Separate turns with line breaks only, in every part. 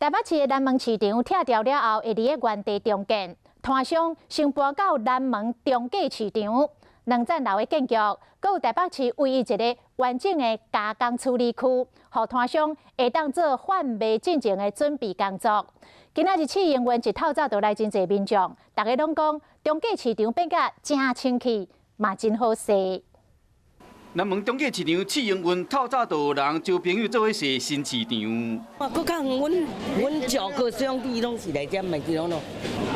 台北市的南門市場拆掉了後，會佇咧原地重建，攤商先搬到南門中繼市場，兩層樓的建築，閣有台北市唯一一个完整的加工處理區，予攤商會當做販賣進前的準備工作。今仔日試營運一透早就來真濟民眾，逐家攏講中繼市場變甲誠清氣，嘛真好勢。
南門中繼市場試營運，透早就有人招朋友做伙踅新市場。
哇，閣較遠，阮九個兄弟攏是來遮買這種咯。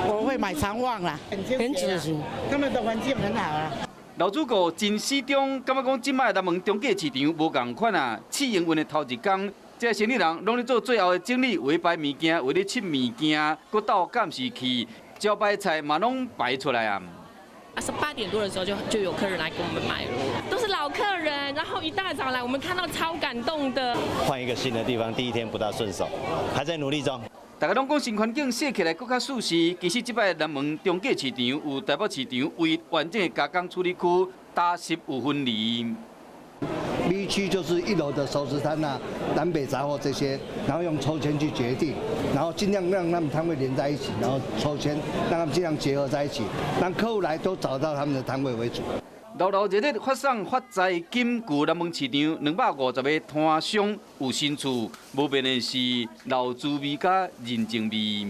我會買長旺啦，
很準時，
他們的環境很好啊。
老主顧真始終感覺講，這擺南門中繼市場無仝款啊！試營運的頭一工，這生理人攏咧做最後的整理，有擺物件，有咧拭物件，閣鬥監視器，招牌菜嘛攏擺出來啊。
啊，是8點多的時候就有客人來跟我們買了，都是老客人，然後一大早來，我們看到超感動的。
換一個新的地方，第一天不大順手，還在努力中。
大家攏講新環境踅起來閣較舒適。其實這擺南門中繼市場有台北市場唯一完整的加工處理區，乾濕有分離。
B 區就是一樓的熟食攤啊，南北雜貨這些，然後用抽籤去決定，然後盡量讓他們攤位連在一起，然後抽籤讓他們盡量結合在一起，讓客戶來都找到他們的攤位為主。
熱鬧熱熱發送發財金，舊南門市場250個攤商有新厝，無變的是老滋味佮人情味。